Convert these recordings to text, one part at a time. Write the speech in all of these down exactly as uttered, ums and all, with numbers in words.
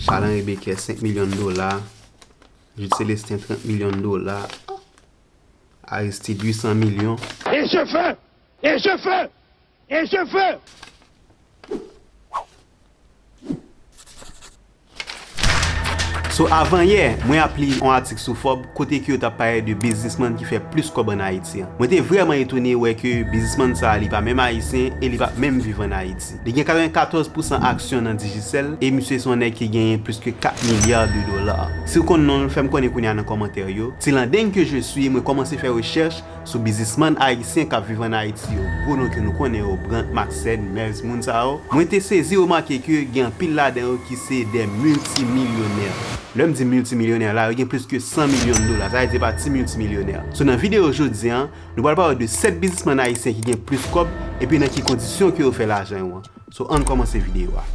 Charles Henri Becker, senk milyon dola. Jude Célestin, trant milyon dola. Aristide, uit san milyon. Et je veux, et je veux, et je veux. So, avan yè, mwen ap li yon atik sou Forbes kote ke yo t ap pale de biznismann ki fè plis kòb ann Ayiti an. Mwen te vrèman etone wè ke biznismann sa a, li pa menm ayisyen e li pa menm viv ann Ayiti. Li gen katrevenkatòz pousan aksyon nan Digicel e misye se yon nèg ki genyen plis ke kat milya de dola. Si w konn non l, fè m konnen kounye a nan kòmantè yo. Ti landeng ke je suis, mwen kòmanse fè rechèch sou biznismann ayisyen k ap viv ann Ayiti yo, gwo non ke nou konnen yo, Brandt, Maxène, Mevs, moun sa yo, mwen te sezi remake ke gen anpil ladan yo ki se de miltimilyonè. Lè m di miltimilyonè la, yo gen plis ke san milyon dola. Sa vle di se pa ti miltimilyonè. So, nan videyo jodi a, nou pral pale de sèt biznismann ayisyen ki gen plis kòb, epi nan ki kondisyon ke yo fè lajan yo an. So, ann kòmanse videyo a.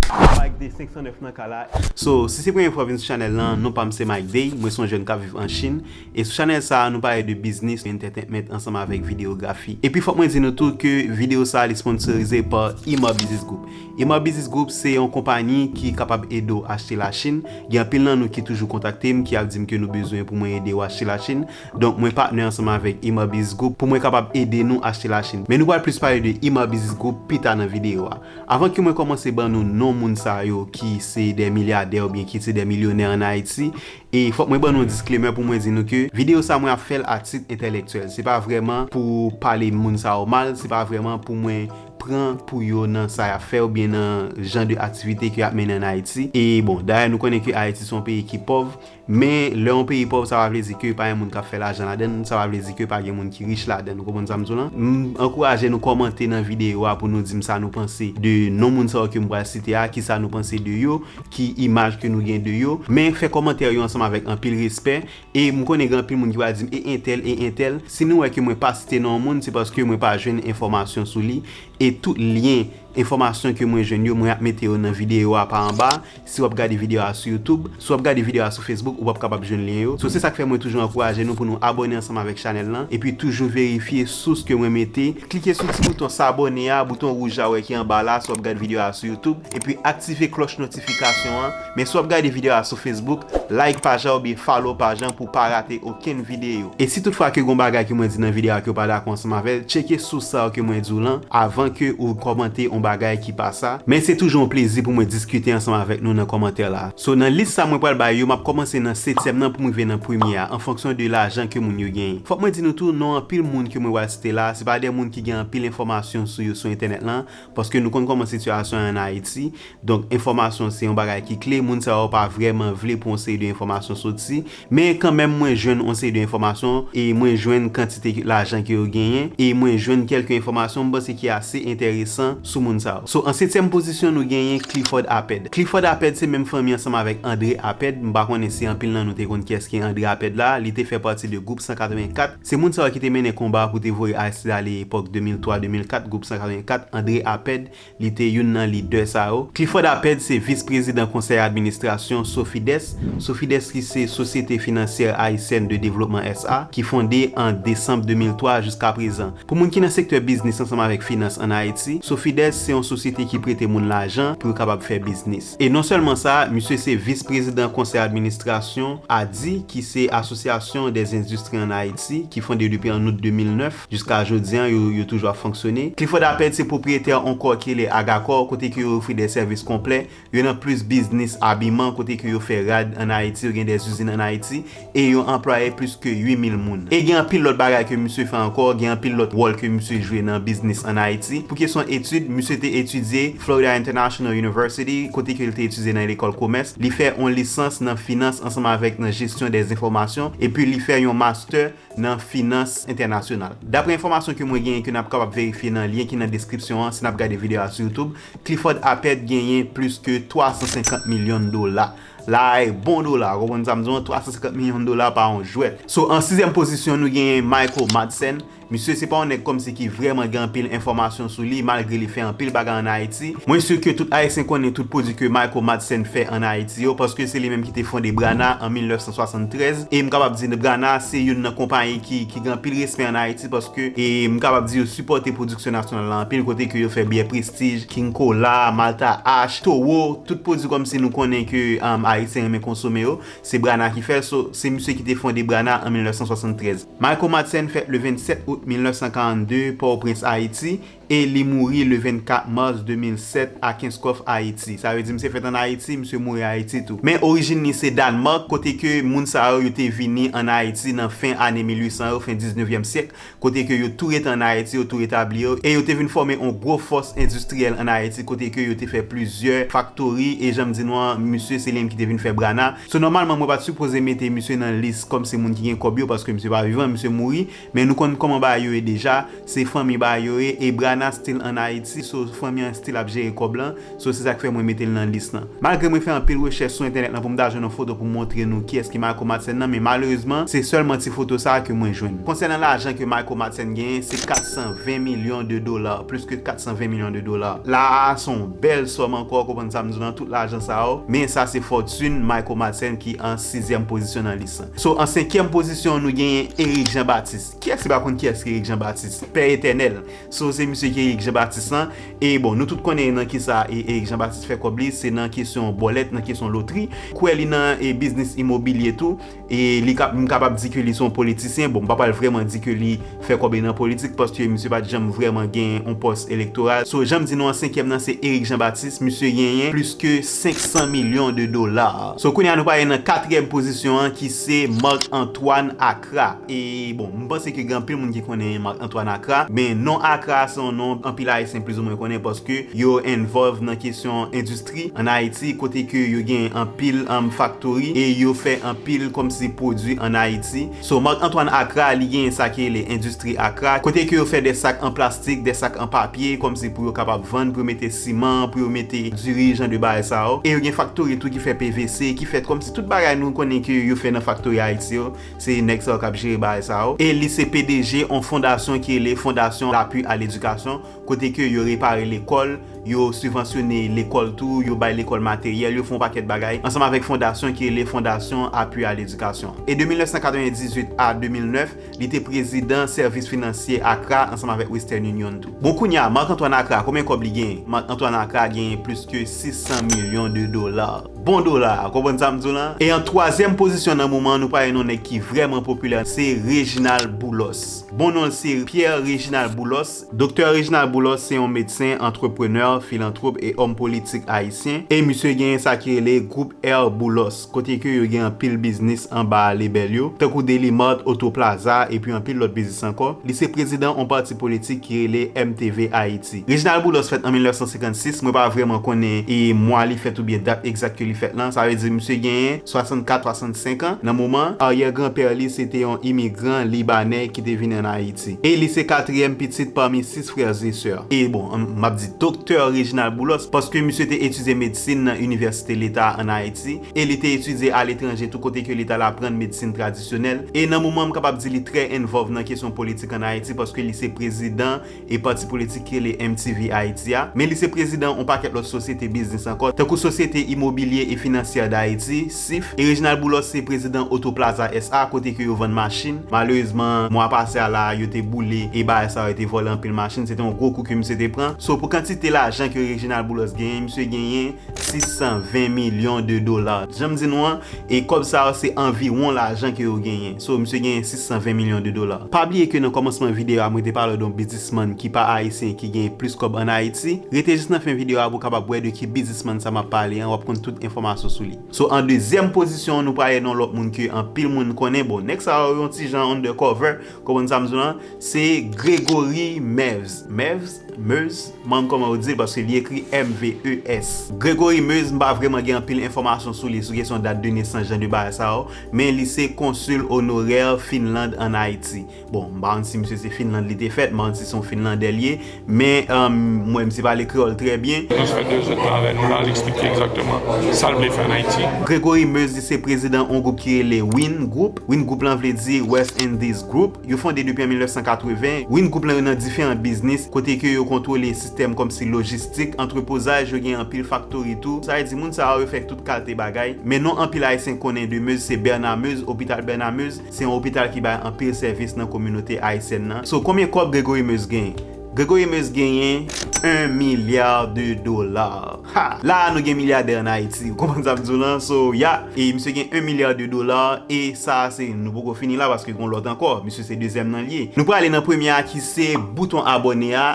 Mike Day senk san nèf nan ka la. So, si se premye fwa w vin sou chanèl lan, non pa m se Mike Day, mwen se yon jèn k ap viv an Chin. E sou chanèl sa a, nou pale de biznis, entertainment ansanm avèk videyografi. Epi fòk mwen di nou tou ke videyo sa a li sponsorize pa Ima Business Group. Ima Business Group se yon konpayi ki kapab ede w achte Lachin. Gen anpil nan nou ki toujou kontakte m, ki ap di m ke nou bezwen pou mwen ede yo achte Lachin. Donk, mwen patnè ansanm avèk Ima Business Group pou mwen kapab ede nou achte Lachin. Men nou pral plis pale de Ima Business Group pita nan videyo a. Avan ke mwen kòmanse ban nou non moun sa yo ki se de milyadè oubyen ki se de milyonè ann Ayiti, e fòk mwen ban nou yon disclaimer pou mwen di nou ke videyo sa mwen ap fè l a tit entèlektyèl. Se pa vrèman pou pale moun sa yo mal, se pa vrèman pou mwen pran pou yo nan sa y ap fè oubyen nan jan de aktivite ke y ap mennen ann Ayiti. E bon, dayè nou konnen ke Ayiti se yon peyi ki pòv, men lè yon peyi pòv, sa pa vle di ke pa gen moun k ap fè lajan ladan l, sa pa vle di ke pa gen moun ki rich ladan l. Ou konprann sa m di w lan? M ankouraje nou kòmante nan videyo a pou nou di m sa nou panse de non moun sa yo ke m pral site a, kisa nou panse de yo, ki imaj ke nou gen de yo. Men fè kòmantè yo ansanm avèk anpil respè. E m konnen gen anpil moun ki pral di m, "E entèl, e entèl." Si nou wè ke mwen pa site non yon moun, se paske mwen pa jwenn enfòmasyon sou li. E tout lyen enfòmasyon ke mwen jwenn yo, mwen ap mete yo nan videyo a pa anba. Si w ap gade videyo a sou YouTube, si w ap gade videyo a sou Facebook, ou p ap kapab jwenn lyen yo. So, se sa k fè mwen toujou ankouraje nou pou nou abòne ansanm avèk chanèl lan, epi toujou verifye sous ke mwen mete. Klike sou ti bouton sabòne a, bouton wouj a w wè ki anba la, si w ap gade videyo a sou YouTube, epi aktive klòch notifikasyon an. Men si w ap gade videyo a sou Facebook, like paj la oubyen follow paj lan pou w pa rate okenn videyo. E si toutfwa ke gon bagay ke mwen di nan videyo a ke w pa dakò ansanm avè l, tcheke sous sa yo ke mwen di w lan avan ke ou kòmante yon bagay ki pa sa. Men se toujou yon plezi pou mwen diskite ansanm avèk nou nan kòmantè la. So, nan lis sa mwen pral bay yo, m ap kòmanse nan setyèm nan pou m rive nan premye a, an fonksyon de lajan ke moun yo genyen. Fòk mwen di nou tou, non anpil moun ke mwen pral site la, se pa de moun ki gen anpil enfòmasyon sou yo sou entènèt lan, paske nou konn kòman sitiyasyon an ann Ayiti. Donk, enfòmasyon se yon bagay ki kle. Moun sa yo pa vrèman vle pou yon seri de enfòmasyon soti. Men kanmenm, mwen jwenn yon seri de enfòmasyon e mwen jwenn kantite lajan ke yo genyen e mwen jwenn kèlke enfòmasyon m panse ki ase enteresan sou moun sa yo. So, an setyèm pozisyon, nou genyen Clifford Aped. Clifford Aped se menm fanmi ansanm avèk André Aped. M pa konnen si anpil nan nou te konn kiyès ki André Aped la. Li te fè pati de gwoup san katrevenkat. Se moun sa yo ki te mennen konba pou te voye Aristide ale epòk de mil twa de mil kat, gwoup san katrevenkat, André Aped. Li te youn nan lidè sa yo. Clifford Aped se vis prezidan konsèy administrasyon Sofides. Sofides ki se Société Financière Haïtienne de Développement S A, ki fonde an desanm de mil twa jiska prezan. Pou moun ki nan sektè biznis ansanm avèk finans ann Ayiti, Sofides se yon sosyete ki prete moun lajan pou yo kapab fè biznis. E non sèlman sa, misye se vis prezidan konsèy administrasyon ADI, ki se Association des Industries en Haïti, ki fonde depi an out de mil nèf. Jiska jodi a, yo, yo toujou ap fonksyone. Clifford Aped se pwopriyetè yon kò ki rele Agakor, kote ke yo ofri de sèvis konplè. Yo nan plis biznis abiman, kote ke yo fè rad ann Ayiti, yo gen de izin ann Ayiti, e yo anplwaye plis ke uit mil moun. E gen anpil lòt bagay ke misye fè ankò, gen anpil lòt wòl ke misye jwe nan biznis ann Ayiti. Pou kesyon etid, misye te etidye Florida International University, kote ke li te etidye nan lekòl komès. Li fè yon lisans nan finans ansanm avèk nan jesyon de enfòmasyon, epi li fè yon mastè nan finans entènasyonal. Daprè enfòmasyon ke mwen genyen, ke n ap kapab verifye nan lyen ki nan deskripsyon an, si n ap gade videyo a sou YouTube, Clifford Aped genyen plis ke twa san senkant milyon dola. La a e bon dola, ou konprann sa m di w, twa san senkant milyon dola pa yon jwèt. So, an sizyèm pozisyon, nou genyen Michael Madsen. Misye se pa yon nèg kòmsi ki vrèman gen anpil enfòmasyon sou li, malgre li fè anpil bagay ann Ayiti. Mwen si ke tout Ayisyen konnen tout pwodui ke Michael Madsen fè ann Ayiti yo, paske se li menm ki te fonde Brana an mil nèf san swasanntrèz. E m kapab di Brana se youn nan konpayi ki, ki gen anpil respè ann Ayiti, paske e m kapab di yo sipòte pwodiksyon nasyonal la anpil, kote ke yo fè byè Prestige, King Cola, Malta Ash, Toro, tout pwodui kòmsi nou konnen ke um, Ayisyen renmen konsome yo, se Brana ki fè l. So, se misye ki te fonde Brana an mil nèf san swasanntrèz. Michael Madsen fèt le vennsenk out mil nèf san karannde, Pòtoprens, Ayiti, e li mouri le vennkat mas de mil sèt a Kenskòf, Ayiti. Sa vle di misye fèt ann Ayiti, misye mouri Ayiti tou. Men orijin li se Dànmak, kote ke moun sa yo, yo te vini ann Ayiti nan fen ane mil uit san yo, fen diznevyèm syèk, kote ke yo tou rete ann Ayiti, yo tou etabli yo, e yo te vin fòme yon gwo fòs endistriyèl ann Ayiti, kote ke yo te fè plizyè faktori, e jan m di nou an, misye se li menm ki te vin fè Brana. So, nòmalman, mwen pa t sipoze mete misye nan lis kòm se moun ki gen kòb yo, paske misye pa vivan, misye mouri, men nou konn kòman bagay yo ye deja, se fanmi bagay yo ye, e Brana still ann Ayiti, so fanmi an still ap jere kòb lan, so se sa k fè mwen mete l nan lis lan. Malgre mwen fè anpil rechèch sou entènèt lan pou m ta jwenn yon foto pou m montre nou kiyès ki Michael Madsen nan, men malerezman, se sèlman ti foto sa a ke mwen jwenn. Konsènan lajan ke Michael Madsen genyen, se kat san ven milyon de dola, plis ke kat san ven milyon de dola. La a, se yon bèl sòm ankò, konprann sa m di w lan, tout lajan sa yo, men sa se fòtin Michael Madsen ki an sizyèm pozisyon nan lis lan. So, an senkyèm pozisyon, nou genyen Eric Jean Baptiste. Kiyès ki pa konn kiyès ki Eric Jean Baptiste? Pè etènèl. So, se misye ki Eric Jean Baptiste lan. E bon, nou tout konnen nan kisa e Eric Jean Baptiste fè kòb li, se nan kesyon bòlèt, nan kesyon lotri. Kwè li nan e biznis imobilye tou. E li kap, m kapab di ke li se yon politisyen. Bon, m pa pral vrèman di ke li fè kòb li nan politik, paske misye pa t janm vrèman gen yon pòs elektoral. So, jan m di nou an, senkyèm nan, se Eric Jean Baptiste. Misye genyen plis ke senk san milyon de dola. So, kounye a nou pale nan katriyèm pozisyon an, ki se Marc Antoine Accra. E bon, m panse ke gen anpil moun ki konnen Marc Antoine Accra, men non Accra se yon non anpil Ayisyen plizoumwen konnen, paske yo involve nan kesyon endistri ann Ayiti, kote ke yo gen anpil um, factory e yo fè anpil kòmsi pwodui ann Ayiti. So, Marc Antoine Accra, li gen sa ki rele endistri Accra, kote ke yo fè de sak an plastik, de sak an papye, kòmsi pou yo kapab vann, pou yo mete siman, pou yo mete diri, jan de bagay sa yo. E yo gen factory tou ki fè P V C, ki fè kòmsi tout bagay nou konnen ke yo fè nan factory Ayiti yo, se nèg sa yo k ap jere bagay sa yo. E li se P D G yon fondasyon ki rele Fondasyon Lapui a Ledikasyon, kote ke yo repare lekòl, yo sibvansyone lekòl tou, yo bay lekòl materyèl, yo fè yon pakèt bagay, ansanm avèk fondasyon ki rele Fondasyon Apui a Ledikasyon. E de mil nèf san katrevendizuit a de mil nèf, li te prezidan sèvis finansye Accra ansanm avèk Western Union tou. Bon, kounye a, Marc Antoine Accra, konbyen kòb li genyen? Marc Antoine Accra genyen plis ke sis san milyon de dola. Bon dola, konprann sa m di w lan? E an twazyèm pozisyon nan moman an, nou pale yon nèg ki vrèman popilè, se Reginald Boulos. Bon non l se Pierre Reginald Boulos. Doktè Reginald Boulos se yon medsen, antreprenè, filantwop e òm politik ayisyen. E misye genyen sa ki rele gwoup Air Boulos, kote ke yo gen anpil biznis anba lebèl yo, tankou Daily Mart, Auto Plaza, epi anpil lòt biznis ankò. Li se prezidan yon pati politik ki rele M T V Ayiti. Reginald Boulos fèt an mil nèf san senkannsis, mwen pa vrèman konnen e mwa li fèt oubyen dat egzak ke li fèt lan. Sa vle di misye genyen swasannkat, swasannsenk an. Nan moman, aryè granpè li se te yon imigran libanè ki te vin ann Ayiti. E li se katriyèm pitit pami sis frè e sè. E bon, m ap di Doktè Reginald Boulos, paske misye te etidye medsin nan Inivèsite Leta ann Ayiti, e li te etidye aletranje tou, kote ke li t al aprann medsin tradisyonèl. E nan moman, m kapab di li trè involve nan kesyon politik ann Ayiti, paske li se prezidan e pati politik ki rele M T V Ayiti a, men li se prezidan yon pakèt lòt sosyete biznis ankò, tankou Sosyete Imobilye e Finansyè Dayiti, sif, e Reginald Boulos se prezidan Auto Plaza S A, kote ke yo vann machin. Malerezman, mwa pase a la, yo te boule e bagay sa yo, te vòlè anpil machin. Se te yon gwo kou ke misye te pran. So, pou kantite lajan ke Reginald Boulos genyen, misye genyen sis san ven milyon de dola. Jan m di nou an, e kòb sa yo se anviwon lajan ke yo genyen. So, misye genyen sis san ven milyon de dola. Pa bliye ke nan kòmansman videyo a, mwen te pale w de yon biznismann ki pa ayisyen ki genyen plis kòb ann Ayiti. Rete jis nan fen videyo a pou w kapab wè de ki biznismann sa m ap pale an, w ap konn tout enfòmasyon sou li. So, an dezyèm pozisyon an, nou prale nan yon lòt moun ke anpil moun konnen. Bon, nèg sa yo yon ti jan undercover, konprann sa m di w lan, se Gregory Mevs. Mevs? Meuze, m pa konn kòman yo di l paske li ekri M V E S. Gregory Meuze, m pa vrèman gen anpil enfòmasyon sou li, sou kesyon dat de nesans, jan de bagay sa yo, men li se konsil onorè Finland ann Ayiti. Bon, m pa konn si misye se Finland li te fèt, m pa konn si se yon Finlandè li ye, men um, m wè misye pale kreyòl trè byen. Misye fè de zèdtan avè nou la, li eksplike egzakteman sa l vle fè ann Ayiti. Gregory Meuze, li se prezidan yon gwoup ki rele Win Group. Win Group lan vle di West Indies Group. Yo fonde depi an mil nèf san katreven. Win Group lan yo nan diferan biznis, kote ke yo kontwole sistèm kòmsi lojistik, antrepozaj, yo gen anpil faktori tou. Sa vle di moun sa yo, yo fè tout kalte bagay. Men non anpil Ayisyen konnen de Meuze, se Bernard Meuze, opital Bernard Meuze, se yon opital ki bay anpil sèvis nan kominote ayisyèn nan. So, konbyen kòb Gregory Meuze genyen? Gregory Meuze genyen un milliard de dollars. Ha! La a nou gen milyadè ann Ayiti. Ou konprann sa m di w lan? So, ya, e misye gen un milliard de dollars e sa a se, nou poko fini la paske gon lòt ankò. Misye se dezyèm nan li ye. Nou prale nan premye a ki se bouton abòne a.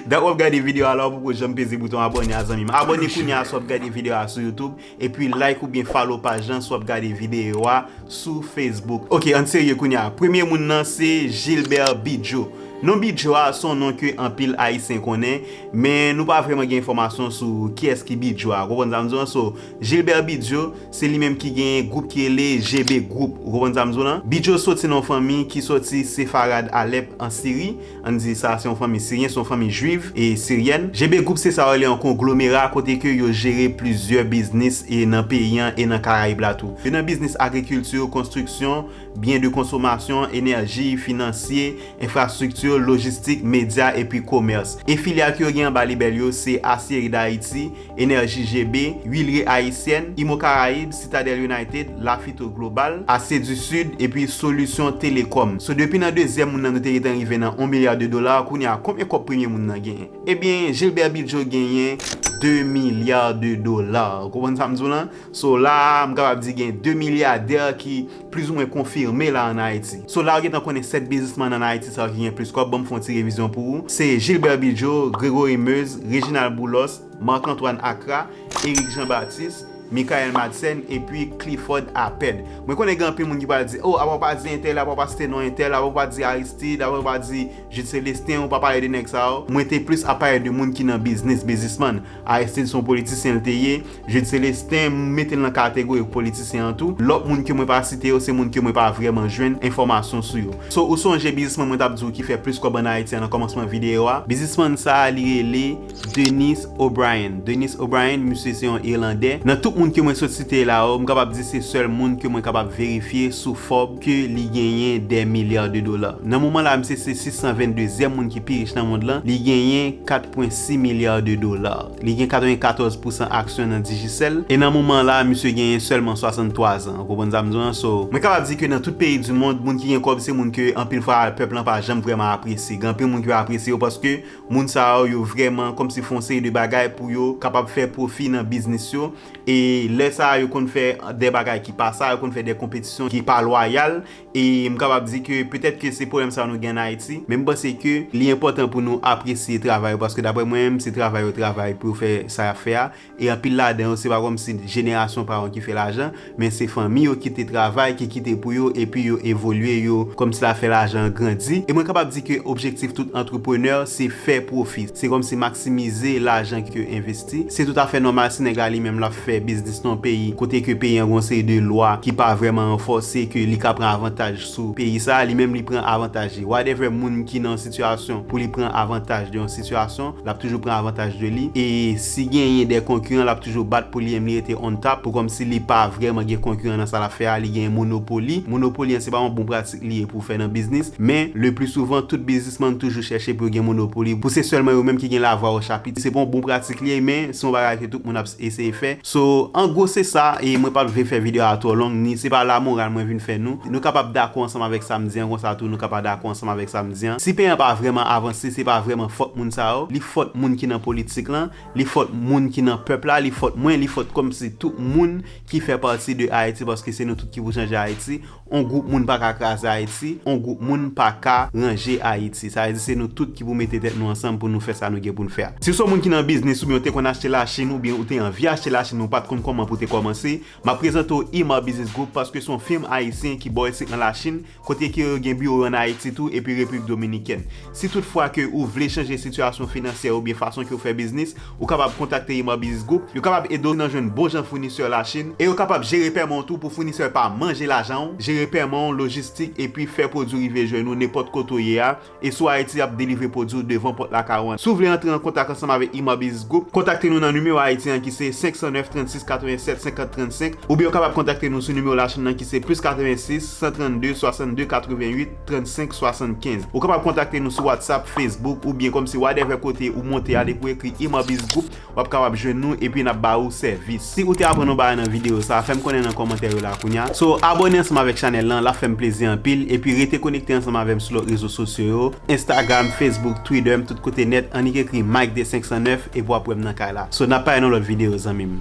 Dat w ap gade videyo a la, ou poko janm peze bouton abòne a, zanmi m. Abòne kounye a si w ap gade videyo a sou YouTube, epi like oubyen follow paj lan si w ap gade videyo a sou Facebook. Ok, ann serye kounye a. Premye moun nan se Gilbert Bidjo. Non Bidjo a se yon non ke anpil Ayisyen konnen, men nou pa vrèman gen enfòmasyon sou kiyès ki Bidjo a. Ou konprann sa m di w lan? So, Gilbert Bidjo, se li menm ki gen gwoup ki rele G B Group. Ou konprann sa m di w lan? Bidjo soti nan yon fanmi ki soti Sefarad Alèp an Siri. Ann di sa se yon fanmi siryen, se yon fanmi jwiv e siryèn. G B Group se sa yo rele yon konglomera kote ke yo jere plizyè biznis e nan peyi an e nan Karayib la tou. Yo nan biznis agrikilti, konstriksyon, byen de konsomasyon, enèji, finansye, enfrastrikti, lojistik, medya epi komès. E filyal ke yo gen anba lebèl yo se Aciérie d'Haïti, Energy G B, Huileries Haïtiennes, Imo Caraïbes, Citadel United, Lafito Global, Asie du Sud, epi Solution Telecom. So, depi nan dezyèm moun nan nou te gentan rive nan yon milya de dola, kounye a, konbyen kòb premye moun nan genyen? Ebyen, Gilbert Bidjo genyen de milya de dola. Ou konprann sa m di w lan? So, la a, m kapab di gen de milyadè ki plizoumwen konfime la ann Ayiti. So, la ou gentan konnen sèt biznismann ann Ayiti sa yo ki gen plis kòb, ban m fè yon ti revizyon pou ou. Se Gilbert Bidjo, Gregory Meuze, Reginald Boulos, Marc Antoine Accra, Eric Jean Baptiste, Michael Madsen, epi Clifford Aped. Mwen konnen gen anpil moun ki pral di, "Oh, apa w pa di entèl, apa w pa site non entèl, apa w pa di Aristide, apa w pa di Jude Célestin, ou pa pale de nèg sa yo." Mwen te plis ap pale de moun ki nan biznis, biznismann. Aristide se yon politisyen l te ye, Jude Célestin, m mete l nan kategori politisyen an tou. Lòt moun ke mwen pa site yo, se moun ke mwen pa vrèman jwenn enfòmasyon sou yo. So, ou sonje biznismann mwen t ap di w ki fè plis kòb ann Ayiti an nan kòmansman videyo a? Biznismann sa a, li rele Dennis O'Brien. Dennis O'Brien, misye se yon Irlandè. Nan tout moun ke mwen sot site la yo, m kapab di se sèl moun ke mwen kapab verifye sou Forbes ke li genyen dè milya de dola. Nan moman la, misye se sis san venndezyèm moun ki pi rich nan mond lan. Li genyen kat pwen sis milya de dola. Li gen katrevenkatòz pousan aksyon nan Digicel. E nan moman la, misye genyen sèlman swasanntwa zan. Ou konprann sa m di w lan? So, mwen kapab di ke nan tout peyi di mond, moun ki gen kòb se moun ke anpil fwa pèp lan pa janm vrèman apresye. Gen anpil moun ki pa apresye yo paske moun sa yo, yo vrèman kòmsi fè yon seri de bagay pou yo kapab fè pwofi nan biznis yo. E lè sa a, yo konn fè de bagay ki pa sa, yo konn fè de konpetisyon ki pa lwayal. E m kapab di ke petèt ke se pwoblèm sa yo nou gen ann Ayiti, men m panse ke li enpòtan pou nou apresye travay yo, paske daprè mwen menm, se travay yo travay pou yo fè sa y ap fè a. E anpil ladan yo, se pa kòmsi jenerasyon pa yo ki fè lajan, men se fanmi yo ki te travay, ki kite pou yo, epi yo evolye, yo kòmsi la fè lajan an grandi. E mwen kapab di ke objektif tout antreprenè, se fè pwofi. Se kòmsi maksimize lajan ke yo envesti. Se toutafè nòmal si nèg la li menm l ap fè biznis nan yon peyi kote ke peyi an gen yon seri de lwa ki pa vrèman ranfòse, ke li ka pran avantaj sou peyi sa, li menm li pran avantaj li. Whatever moun ki nan yon sitiyasyon pou li pran avantaj de yon sitiyasyon, l ap toujou pran avantaj de li. E si genyen de konkiran, l ap toujou bat pou li menm li rete on top, pou kòmsi li pa vrèman gen konkiran nan sa l ap fè a, li gen monopoli. Monopoli an se pa yon bon pratik li ye pou w fè nan biznis, men le pli souvan, tout biznismann toujou chèche pou yo gen monopoli, pou se sèlman yo menm ki gen lavwa o chapit. Se pa yon bon pratik li ye, men se yon bagay ke tout moun ap eseye fè. So, an gwo, se sa, e mwen p ap vle fè videyo a twò long, ni se pa lamoral mwen vin fè nou. Nou kapab dakò ansanm avèk sa m di an, konsa tou, nou kapab dakò ansanm avèk sa m di an. Si peyi an pa vrèman avanse, se pa vrèman fòt moun sa yo, li fòt moun ki nan politik lan, li fòt moun ki nan pèp la, li fòt mwen, li fòt kòmsi tout moun ki fè pati de Ayiti, paske se nou tout ki pou chanje Ayiti. On gwoup moun pa ka kraze Ayiti, on gwoup moun pa ka ranje Ayiti. Sa vle di se nou tout ki pou mete tèt nou ansanm pou nou fè sa nou gen pou n fè a. Si w se yon moun ki nan biznis oubyen w te konn achte Lachin oubyen ou te anvi achte Lachin men w pa t kòman pou te kòmanse. M ap prezante w Ima Business Group paske se yon fim ayisyen ki bò isit nan Lachin, kote ke yo gen biwo yo ann Ayiti tou epi Repiblik Dominikèn. Si tout fwa ke ou vle chanje sitiyasyon finansyè oubyen fason ke w fè biznis, ou kapab kontakte Ima Business Group. Yo kapab ede w nan jwenn bon jan founisè Lachin e yo kapab jere pèman w tou pou founisè pa manje lajan w, jere pèman w, lojistik epi fè pwodui rive jwenn ou nenpòt kote w ye a. E si w Ayiti, y ap delivre pwodui w devan pòt lakay ou an. Si w vle antre an kontak ansanm avèk Ima Business Group, kontakte nou nan nimewo Ayiti an ki se senk san nèf, trannsis, katrevennsèt, senkant, trannsenk, oubyen w kapab kontakte nou sou nimewo Lachin nan ki se plis katrevensis, san trannde, swasannde, katrevenwit, trannsenk, swasannkenz. Ou kapab kontakte nou sou WhatsApp, Facebook, oubyen kòmsi whatever kote ou monte a, depi w ekri Ima Business Group, w ap kapab jwenn nou epi n ap ba ou sèvis. Si ou te aprann yon bagay nan videyo sa, fè m konnen nan kòmantè yo la kounya. So, abòne ansanm avèk chanèl lan, l ap fè m plezi anpil, epi rete konekte ansanm avè m sou lòt rezo sosyo yo, Instagram, Facebook, Twitter, m tout kote nèt, annik ekri Mike de senk san nèf epi w ap wè m nan kay la. So, n ap pale nan lòt videyo, zanmi m.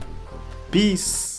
Peace!